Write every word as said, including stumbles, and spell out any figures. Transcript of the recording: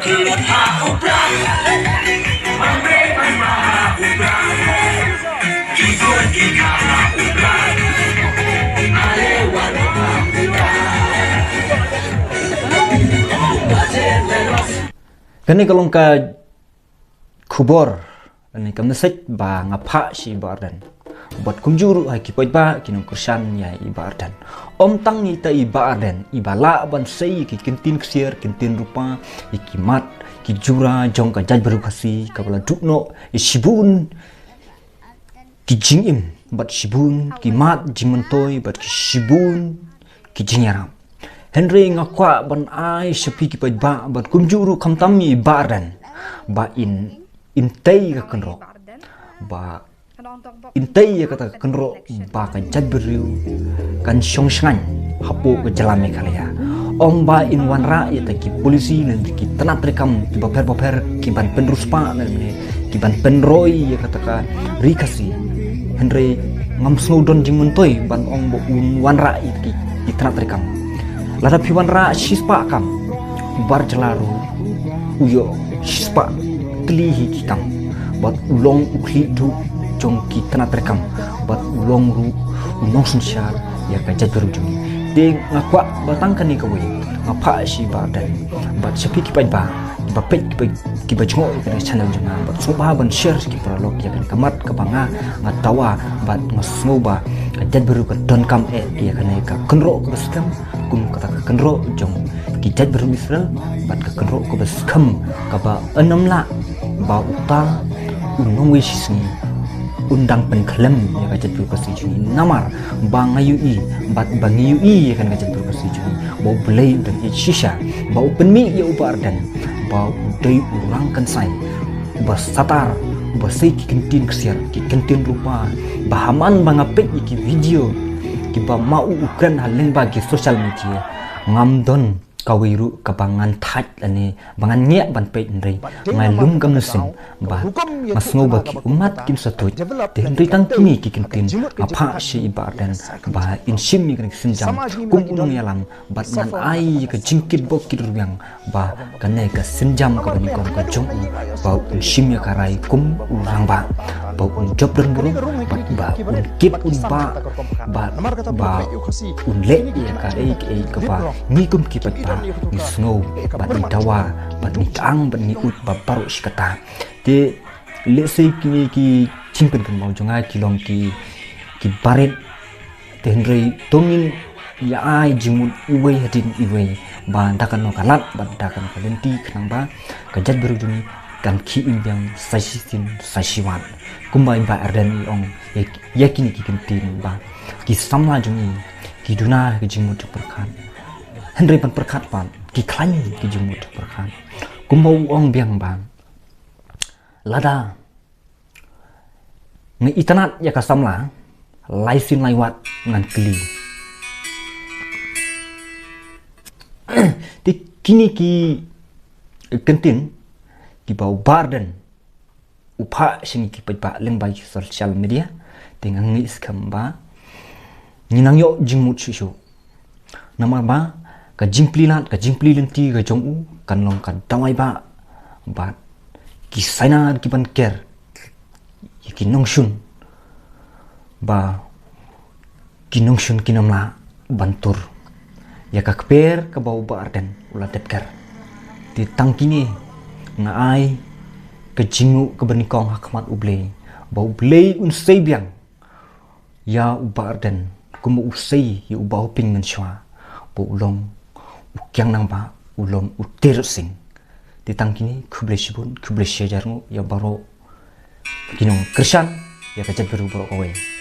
Kane ka long ka khubor, kane ka message ba nga phah sha i Bah Ardent. Bad kumjuh ruh ha ki paidbah ki nongkyrshan ïa i Bah Ardent. Ym tang ita i Bah Ardent iba lah ban sei ïa ki kyntien ksiar, kyntien rupa, ïa ki mat ki jura jong ka jaitbynriew Khasi kaba la duh noh ïa shibun ki jingim bad shibun ki mat jingmyntoi bad ki shibun ki jingïarap. Hynrei nga kwah ban ai sha phi ki paidbah bad kumjuh ruh khamtam ïa i Bah Ardent ba in, in tei ka kynroh ba in tei ïa kata ka kynroh ba ka jaitbynriew kan shong shngaiñ hapoh ka jylla Meghalaya. Ym ba in wanrah ïa kita ki polisi lane ki tnat treikam kiba pher bapher ki ban pynriewspah lane ki ban pynroi ïa kata ka ri Khasi. Hynrei ngam sngew don jingmyntoi ban ong ba un wanrah ïa ki, ki tnat treikam. Lada phi wanrah shispah kam, u bar jylla ruh u ïoh shispah tylli hi ki kam. Bad u long u khlieh duh jong ki tnat treikam bad u long ruh u nongsynshar ïa ka jaitbynriew jong ngi. Te nga kwah ba tang kane kawei nga phah sha i Bah Ardent bad sha phi ki paidbah kiba peit, kiba, kiba jngoh ïa kane ka channel jong nga bad sngewbha ban share sha ki paralok ïa kane ka mat kaba nga, nga dawa bad nga sngew ba ka jaitbynriew ka donkam eh ïa kane ka kynroh kaba skhem kum kata ka kynroh jong ki jaitbynriew Israel bad ka kynroh kaba skhem kaba ym lah ba uta u nongwei shisngi un dang pynkhlem ïa ka jaitbynriew Khasi jong ngi. Namar ba nga ïohi bad ba ngi ïohi ïa kane ka jaitbynriew Khasi jong ngi ba U Blei u dang ïeit shisha, ba u pynmih ïa u Bah Ardent ba u dei u rangkynsai uba satar, uba sei ki kyntien ksiar, ki kyntien rupa, ba ha man ba nga peit ïa ki video kiba ma u u kren ha lyngba ki social media, ngam don kawei ruh kaba ngan thait lane ba ngan ñiah ban peit, hynrei nga lum kam mynsiem ba nga sngew ba ki ummat kin sa tuid. Te hynrei tang kine ki kyntien nga phah sha i Bah Ardent ba in shim ïa kane ka sienjam kum u nongïalam bad ngan ai ïa ka jingkitbok kitrwiang ba kane ka sienjam kaba nyngkong ka jong u ba un shim ïa ka rai kum u rangbah, ba un jop don burom bad ba un kit un bah, ba, ba un leh ïa kaei kaei kaba ngi kum ki paidbah ngi sngew bad ngi dawa bad ngi tang bad ngi ud ba baroh shi katta. Te lehse kine ki jingpynkynmaw jong nga ki long ki, ki barit. Te hynrei to ngin ïa ai jingmut iwei hadien iwei ba da kano ka lad bad da kano ka lynti khnang ba ka jaitbynriew jong ngi kan khie im biang sa shisien sa shiwat. Kumba i Bah Ardent i ong ïa, ïa kine ki kyntien ba ki samla jong ngi ki duna ka jingmut jingpyrkhat, hynrei ban pyrkhat pat ki khlaiñ ki jingmut jingpyrkhat. Kumba u ong biang ba lada nga itynnad ïa ka samla, lai sien lai wat ngan kylli. Te kine ki kyntien kiba u Bah Ardent u phah sha ngi ki paidbah lyngba ki social media, te nga ngeit skhem ba ngi nang ïoh jingmut shuh shuh. Namar ba ka jingplie lad, ka jingplie lynti ka jong u kan long ka dawai ba, bad ki saina ki ban ker ïa ki nongshun ba ki nongshun kin ym lah ban tur ïa ka kper kaba u Bah Ardent u la dep ker. Te tang kine nga ai ka jingmut kaba nyngkong ha khmat U Blei ba U Blei un sei biang ïa u Bah Ardent kumba u sei ïa u Bah Hoping mynshuwa, ba u long u kiang nangbah, u long u Tirot Sing. Te tang kine, khublei shibun, khublei shihajar nguh ïa baroh ki nongkyrshan ïa ka jaitbynriew baroh kawei.